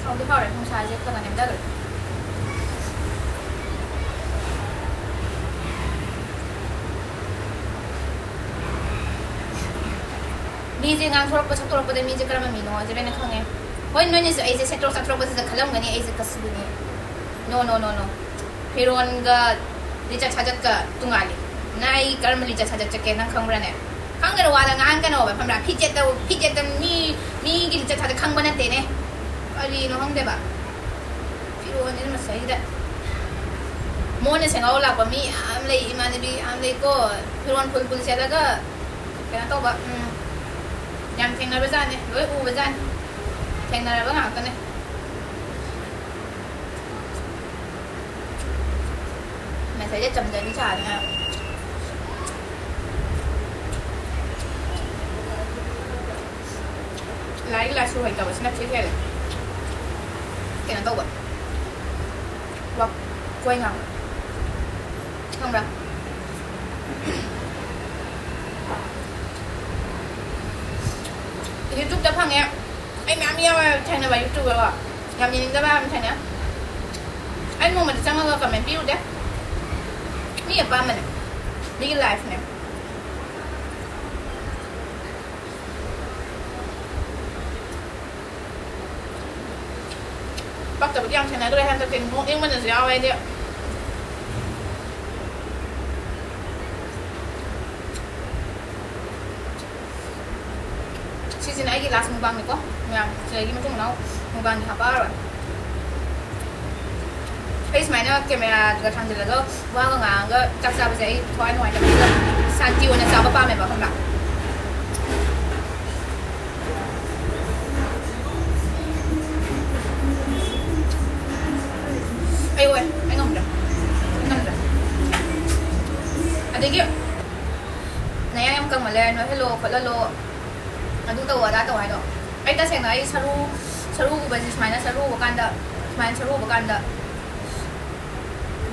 ꯍꯥꯎꯗꯤ ꯍꯥꯎꯔꯦ, ꯅꯨꯡꯁꯥꯁꯦ ꯈꯔ ꯈꯔ ꯅꯦꯝꯊꯈ꯭ꯔꯦ꯫ ꯃꯤꯁꯦ ꯉꯥꯡꯊꯣꯔꯛꯄ ꯁꯛꯇꯣꯔꯛꯄꯗ ꯃꯤꯁꯦ ꯀꯔꯝꯕ ꯃꯤꯅꯣꯁꯦ ꯂꯣꯏꯅ ꯈꯪꯉꯦ꯫ ꯍꯣꯏ, ꯅꯣꯏꯅꯁꯨ ꯑꯩꯁꯦ ꯁꯦꯠꯇꯣꯛ ꯆꯥꯊꯣꯔꯛꯄꯁꯤꯗ ꯈꯜꯂꯝꯒꯅꯤ ꯑꯩꯁꯦ ꯀꯁꯨꯕꯤꯅꯤ꯫ No, no, no, no. ꯐꯤꯔꯣꯟꯒ ꯂꯤꯆꯠ ꯁꯥꯖꯠꯀ ꯇꯣꯉꯥꯜꯂꯤ꯫ ꯅꯪ ꯑꯩ ꯀꯔꯝꯕ ꯂꯤꯆꯠ ꯁꯥꯖꯠ ꯆꯠꯀꯦ ꯅꯪ ꯈꯪꯕ꯭ꯔꯥꯅꯦ? ꯈꯪꯗꯅ ꯋꯥꯗ ꯉꯥꯡꯒꯅꯣꯕ, ꯈꯪꯕ꯭ꯔꯥ? ꯐꯤꯖꯦꯠꯇ, ꯐꯤꯖꯦꯠꯇ ꯃꯤ, ꯃꯤꯒꯤ ꯂꯤꯆꯠ ꯁꯥꯖꯠ ꯈꯪꯕ ꯅꯠꯇꯦꯅꯦ꯫ ꯀꯔꯤꯅꯣ ꯈꯪꯗꯦꯕ꯫ ꯐꯤꯔꯣꯟꯁꯤꯅ ꯃꯁꯩꯁꯤꯗ꯫ ꯃꯣꯟꯅ ꯁꯦꯡꯍꯧ ꯂꯥꯛꯄ ꯃꯤ ꯌꯥꯝ ꯂꯩ, ꯏꯃꯥꯟꯅꯕꯤ ꯌꯥꯝ ꯂꯩꯀꯣ꯫ ꯐꯤꯔꯣꯟ ꯐꯨꯜ ꯐꯨꯜ ꯁꯦꯠꯂꯒ ꯀꯩꯅꯣ ꯇꯧꯕ, ꯎꯝ꯫ ꯌꯥꯝ ꯊꯦꯡꯅꯕꯖꯥꯠꯅꯦ, ꯂꯣꯏ ꯎꯕꯖꯥꯠꯅꯦ, ꯊꯦꯡꯅꯔꯕ ꯉꯥꯛꯇꯅꯦ꯫ ꯉꯁꯥꯏꯗ ꯆꯝꯖꯕꯤ ꯁꯥꯗꯅ꯫ ꯂꯥꯏꯔꯤꯛ ꯂꯥꯏꯁꯨ ꯍꯩꯇꯕꯁꯤꯅ ꯊꯤ ꯍꯦꯜꯂꯦ꯫ ꯀꯩꯅꯣ ꯇꯧꯕ, ꯋꯥ-, ꯀꯣꯏ ꯉꯥꯡꯕ, ꯈꯪꯕ꯭ꯔꯥ? YouTube-ꯇ ꯐꯪꯉꯦ꯫ ꯑꯩ ꯃꯌꯥꯝ ꯌꯥꯎꯋꯦ ꯊꯦꯡꯅꯕ YouTuber-ꯀꯣ꯫ ꯌꯥꯝ ꯌꯦꯡꯅꯤꯡꯗꯕ ꯌꯥꯝ ꯊꯦꯡꯅꯩ꯫ ꯑꯩ ꯅꯣꯡꯃꯗꯤ ꯆꯪꯉꯒ comment ꯄꯤꯔꯨꯗꯦ꯫ ꯃꯤ ꯑꯄꯥꯝꯕꯅꯦ꯫ ꯃꯤꯒꯤ life-ꯅꯦ꯫ ꯄꯛꯇꯕꯗꯤ ꯌꯥꯝ ꯊꯦꯡꯅꯈ꯭ꯔꯦ ꯍꯟꯗꯛꯇꯤ꯫ ꯅꯣꯛꯅꯤꯡꯕꯅꯁꯨ ꯌꯥꯎꯋꯦ ꯑꯩꯗꯤ꯫ ꯁꯤꯁꯤꯅ ꯑꯩꯒꯤ last mukbang-ꯅꯤꯀꯣ꯫ ꯃꯌꯥꯝ ꯁꯤꯗꯒꯤ ꯃꯇꯨꯡ ꯃꯅꯥꯎ mukbang-ꯗꯤ ꯍꯥꯞꯄꯛꯑꯔꯣꯏ꯫ ꯑꯩ ꯁꯨꯃꯥꯏꯅ camera-ꯒ ꯊꯥꯡꯖꯤꯜꯂꯒ ꯋꯥꯒ ꯉꯥꯡꯉꯒ ꯆꯥꯛ ꯆꯥꯕꯁꯦ ꯑꯩ ꯊꯋꯥꯏ ꯅꯨꯡꯉꯥꯏꯇꯕ, ꯁꯥꯟꯇꯤ ꯑꯣꯏꯅ ꯆꯥꯕ ꯄꯥꯝꯃꯦꯕ, ꯈꯪꯕ꯭ꯔꯥ? ꯑꯩ ꯑꯣꯏ, ꯑꯩ ꯉꯝꯗ꯭ꯔꯦ꯫ ꯑꯩ ꯉꯝꯗ꯭ꯔꯦ꯫ ꯑꯗꯒꯤ ꯅꯌꯥ ꯌꯥꯝ ꯀꯪꯃꯜꯂꯦ, ꯅꯣꯏꯍꯜꯂꯣ ꯈꯣꯠꯍꯜꯂꯣ, ꯑꯗꯨ ꯇꯧ ꯑꯗꯥ ꯇꯧ ꯍꯥꯏꯗꯣ꯫ ꯑꯩ ꯇꯁꯦꯡꯅ ꯑꯩ ꯁꯔꯨ, ꯁꯔꯨ ꯎꯕꯁꯦ ꯁꯨꯃꯥꯏꯅ ꯁꯔꯨ ꯎꯕ ꯀꯥꯟꯗ, ꯁꯨꯃꯥꯏꯅ ꯁꯔꯨ ꯎꯕ ꯀꯥꯟꯗ,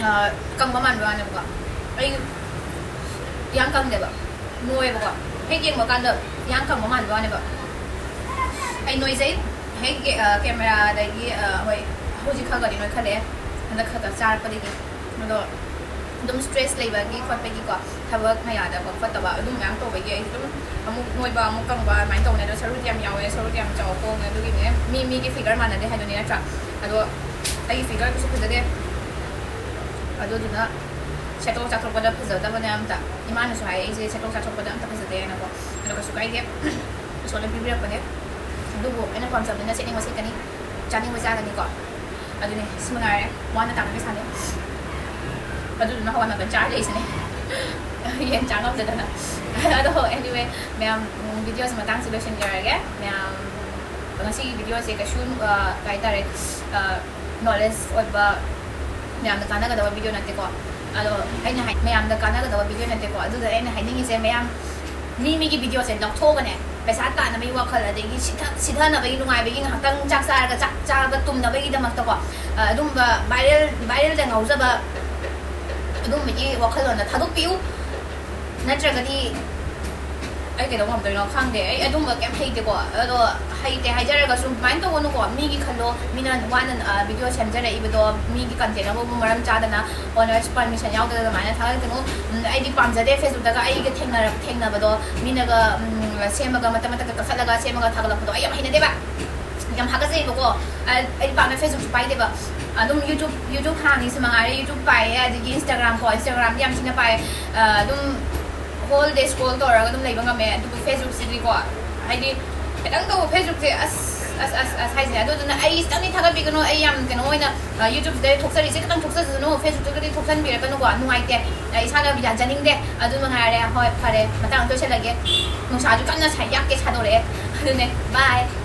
ꯑ, ꯀꯪꯕ ꯃꯥꯟꯕ ꯋꯥꯅꯦꯕꯀꯣ꯫ ꯑꯩ ꯌꯥꯝ ꯀꯪꯗꯦꯕ, ꯅꯣꯏꯌꯦꯕꯀꯣ꯫ ꯍꯦꯛ ꯌꯦꯡꯕ ꯀꯥꯟꯗ ꯌꯥꯝ ꯀꯪꯕ ꯃꯥꯟꯕ ꯋꯥꯅꯦꯕ꯫ ꯑꯩ ꯅꯣꯏꯖꯩ꯫ ꯍꯦꯛ ꯌꯦ-, ꯑ, camera-ꯗꯒꯤ, ꯑ, ꯍꯣꯏ, ꯍꯧꯖꯤꯛ ꯈꯔ ꯈꯔꯗꯤ ꯅꯣꯏꯈꯠꯂꯛꯑꯦ, ꯍꯟꯗꯛ ꯈꯔ ꯈꯔ ꯆꯥꯔꯛꯄꯗꯒꯤ꯫ ꯑꯗꯣ ꯑꯗꯨꯝ stress ꯂꯩꯕꯒꯤ ꯈꯣꯠꯄꯒꯤꯀꯣ, ꯊꯕꯛꯅ ꯌꯥꯗꯕ ꯈꯣꯠꯇꯕ ꯑꯗꯨꯝ ꯃꯌꯥꯝ ꯇꯧꯕꯒꯤ ꯑꯩ ꯑꯗꯨꯝ ꯑꯃꯨꯛ ꯅꯣꯏꯕ ꯑꯃꯨꯛ ꯀꯪꯕ ꯑꯗꯨꯃꯥꯏꯅ ꯇꯧꯕꯅꯦ꯫ ꯑꯗꯣ ꯁꯔꯨꯗꯤ ꯌꯥꯝ ꯌꯥꯎꯋꯦ, ꯁꯔꯨꯗꯤ ꯌꯥꯝ ꯆꯥꯎ ꯄꯣꯡꯉꯦ꯫ ꯑꯗꯨꯒꯤꯅꯦ ꯃꯤ ꯃꯤꯒꯤ figure ꯃꯥꯟꯅꯗꯦ ꯍꯥꯏꯗꯨꯅꯤ ꯅꯠꯇ꯭ꯔꯥ? ꯑꯗꯣ ꯑꯩꯒꯤ figure ꯀꯩꯁꯨ ꯐꯖꯗꯦ꯫ ꯑꯗꯨꯗꯨꯅ ꯁꯦꯠꯇꯣꯛ ꯆꯥꯊꯣꯛꯄꯗ ꯐꯖꯗꯕꯅꯦ ꯑꯝꯇ꯫ ꯏꯃꯥꯅꯁꯨ ꯍꯥꯏ ꯑꯩꯁꯦ ꯁꯦꯠꯇꯣꯛ ꯆꯥꯊꯣꯛꯄꯗ ꯑꯝꯇ ꯐꯖꯗꯦꯅꯀꯣ꯫ ꯑꯗꯣ ꯀꯩꯁꯨ ꯀꯥꯏꯗꯦ, ꯏꯁꯣꯔꯅ ꯄꯤꯕꯤꯔꯛꯄꯅꯦ꯫ ꯑꯗꯨꯕꯨ ꯑꯩꯅ ꯄꯥꯝꯖꯕꯅꯤꯅ ꯁꯦꯠꯅꯤꯡꯕ ꯁꯦꯠꯀꯅꯤ, ꯆꯥꯅꯤꯡꯕ ꯆꯥꯒꯅꯤꯀꯣ꯫ ꯑꯗꯨꯅꯦ, ꯁꯤ ꯃꯉꯥꯏꯔꯦ꯫ ꯋꯥꯅ ꯇꯥꯟꯕ ꯄꯩꯁꯥꯅꯦ꯫ ꯑꯗꯨꯗꯨꯅ ꯍꯋꯥꯏ ꯃꯪꯒꯜ ꯆꯥꯔ ꯂꯩꯁꯤꯅꯦ꯫ ꯌꯦꯟ ꯆꯥ ꯉꯝꯗꯗꯅ꯫ ꯑꯗꯣ anyway, ꯃꯌꯥꯝ, videoꯁꯦ ꯃꯇꯥꯡꯁꯤ ꯂꯣꯏꯁꯤꯟꯖꯔꯒꯦ꯫ ꯃꯌꯥꯝ, ꯉꯁꯤꯒꯤ videoꯁꯦ ꯀꯩꯁꯨ, ꯑ, ꯀꯩ ꯍꯥꯏꯇꯥꯔꯦ, knowledge ꯑꯣꯏꯕ, ꯃꯌꯥꯝꯗ ꯀꯥꯟꯅꯒꯗꯕ video ꯅꯠꯇꯦꯀꯣ꯫ ꯑꯗꯣ ꯑꯩꯅ ꯍꯥꯏ-, ꯃꯌꯥꯝꯗ ꯀꯥꯟꯅꯒꯗꯕ video ꯅꯠꯇꯦꯀꯣ꯫ ꯑꯗꯨꯗ ꯑꯩꯅ ꯍꯥꯏꯅꯤꯡꯉꯤꯁꯦ, ꯃꯌꯥꯝ ꯃꯤ ꯃꯤꯒꯤ videoꯁꯦ ꯂꯧꯊꯣꯛꯑꯒꯅꯦ, ꯄꯩꯁꯥ ꯇꯥꯟꯅꯕꯒꯤ ꯋꯥꯈꯜ, ꯑꯗꯒꯤ ꯁꯤꯊ-, ꯁꯤꯊꯅꯕꯒꯤ, ꯅꯨꯡꯉꯥꯏꯕꯒꯤ, ꯉꯥꯏꯍꯥꯛꯇꯪ ꯆꯥꯛ ꯆꯥꯔꯒ ꯆꯥꯛ ꯆꯥꯕ ꯇꯨꯝꯅꯕꯒꯤꯗꯃꯛꯇꯀꯣ, ꯑ, ꯑꯗꯨꯝꯕ viral, viralꯗ ꯉꯥꯎꯖꯕ ꯑꯗꯨꯝꯕꯒꯤ ꯋꯥꯈꯜꯂꯣꯟꯗ ꯊꯥꯗꯣꯛꯄꯤꯌꯨ꯫ ꯅꯠꯇ꯭ꯔꯒꯗꯤ ꯑꯩ ꯀꯩꯗꯧ ꯉꯝꯗꯣꯏꯅꯣ ꯈꯪꯗꯦ꯫ ꯑꯩ ꯑꯗꯨꯝꯕ ꯀꯩꯝ ꯍꯩꯇꯦꯀꯣ꯫ ꯑꯗꯣ ꯍꯩꯇꯦ ꯍꯥꯏꯖꯔꯒꯁꯨ ꯑꯗꯨꯃꯥꯏꯅ ꯇꯧꯒꯅꯨꯀꯣ꯫ ꯃꯤꯒꯤ ꯈꯜꯂꯣ, ꯃꯤꯅ ꯋꯥꯅ, ꯑ, video ꯁꯦꯝꯖꯔꯛꯏꯕꯗꯣ, ꯃꯤꯒꯤ content ꯑꯃꯕꯨ ꯃꯔꯝ ꯆꯥꯗꯅ owner's permission ꯌꯥꯎꯗꯅ ꯑꯗꯨꯃꯥꯏꯅ ꯊꯥꯒꯠꯀꯅꯨ꯫ ꯎꯝ, ꯑꯩꯗꯤ ꯄꯥꯝꯖꯗꯦ Facebookꯇꯒ ꯑꯩꯒ ꯊꯦꯡꯅꯔꯛ-, ꯊꯦꯡꯅꯕꯗꯣ, ꯃꯤꯅꯒ, ꯎꯝ, ꯁꯦꯝꯃꯒ ꯃꯇꯠ ꯃꯇꯠꯀ ꯀꯛꯊꯠꯂꯒ ꯁꯦꯝꯃꯒ ꯊꯥꯒꯠꯂꯛꯄꯗꯣ ꯑꯩ ꯌꯥꯝ ꯍꯩꯅꯗꯦꯕ꯫ ꯌꯥꯝ ꯍꯥꯒꯠꯆꯩꯕꯀꯣ꯫ ꯑ, ꯑꯩ ꯄꯥꯛꯅ Facebookꯁꯨ ꯄꯥꯏꯗꯦꯕ꯫ ꯑꯗꯨꯝ YouTube, YouTube ꯍꯥꯡꯉꯤꯁꯤ ꯃꯉꯥꯏꯔꯦ, YouTube ꯄꯥꯏꯌꯦ, ꯑꯗꯒꯤ Instagram ꯀꯣ, Instagramꯗꯤ ꯌꯥꯝ ꯊꯤꯅ ꯄꯥꯏꯌꯦ꯫ ꯑ, ꯑꯗꯨꯝ whole day scroll ꯇꯧꯔꯒ ꯑꯗꯨꯝ ꯂꯩꯕ ꯉꯝꯃꯦ꯫ ꯑꯗꯨꯕꯨ Facebookꯁꯤꯗꯤꯀꯣ, ꯍꯥꯏꯗꯤ ꯈꯤꯇꯪ ꯇꯧꯕ Facebookꯁꯦ ꯑꯁ, ꯑꯁ, ꯑꯁ, ꯑꯁ ꯍꯥꯏꯁꯤꯅꯦ꯫ ꯑꯗꯨꯗꯨꯅ ꯑꯩ ꯈꯤꯇꯪꯗꯤ ꯊꯥꯒꯠꯄꯤꯒꯅꯨ꯫ ꯑꯩ ꯌꯥꯝ ꯀꯩꯅꯣ ꯑꯣꯏꯅ, ꯑ, YouTubeꯁꯤꯗ ꯊꯣꯛꯆꯔꯤꯁꯦ ꯈꯤꯇꯪ ꯊꯣꯛꯆꯁꯅꯨ, Facebookꯇꯒꯗꯤ ꯊꯣꯛꯆꯟꯕꯤꯔꯛꯀꯅꯨꯀꯣ, ꯅꯨꯡꯉꯥꯏꯇꯦ꯫ ꯑ, ꯏꯁꯥꯅ ꯌꯥꯖꯅꯤꯡꯗꯦ꯫ ꯑꯗꯨ ꯃꯉꯥꯏꯔꯦ꯫ ꯍꯣꯏ, ꯐꯔꯦ, ꯃꯇꯥꯡ ꯑꯃ ꯂꯣꯏꯁꯤꯜꯂꯒꯦ꯫ ꯅꯨꯡꯁꯥꯁꯨ ꯀꯟꯅ ꯁꯥꯏ, ꯌꯥꯛꯀꯦ ꯁꯥꯗꯣꯔꯛꯑꯦ꯫ ꯑꯗꯨꯅꯦ, bye꯫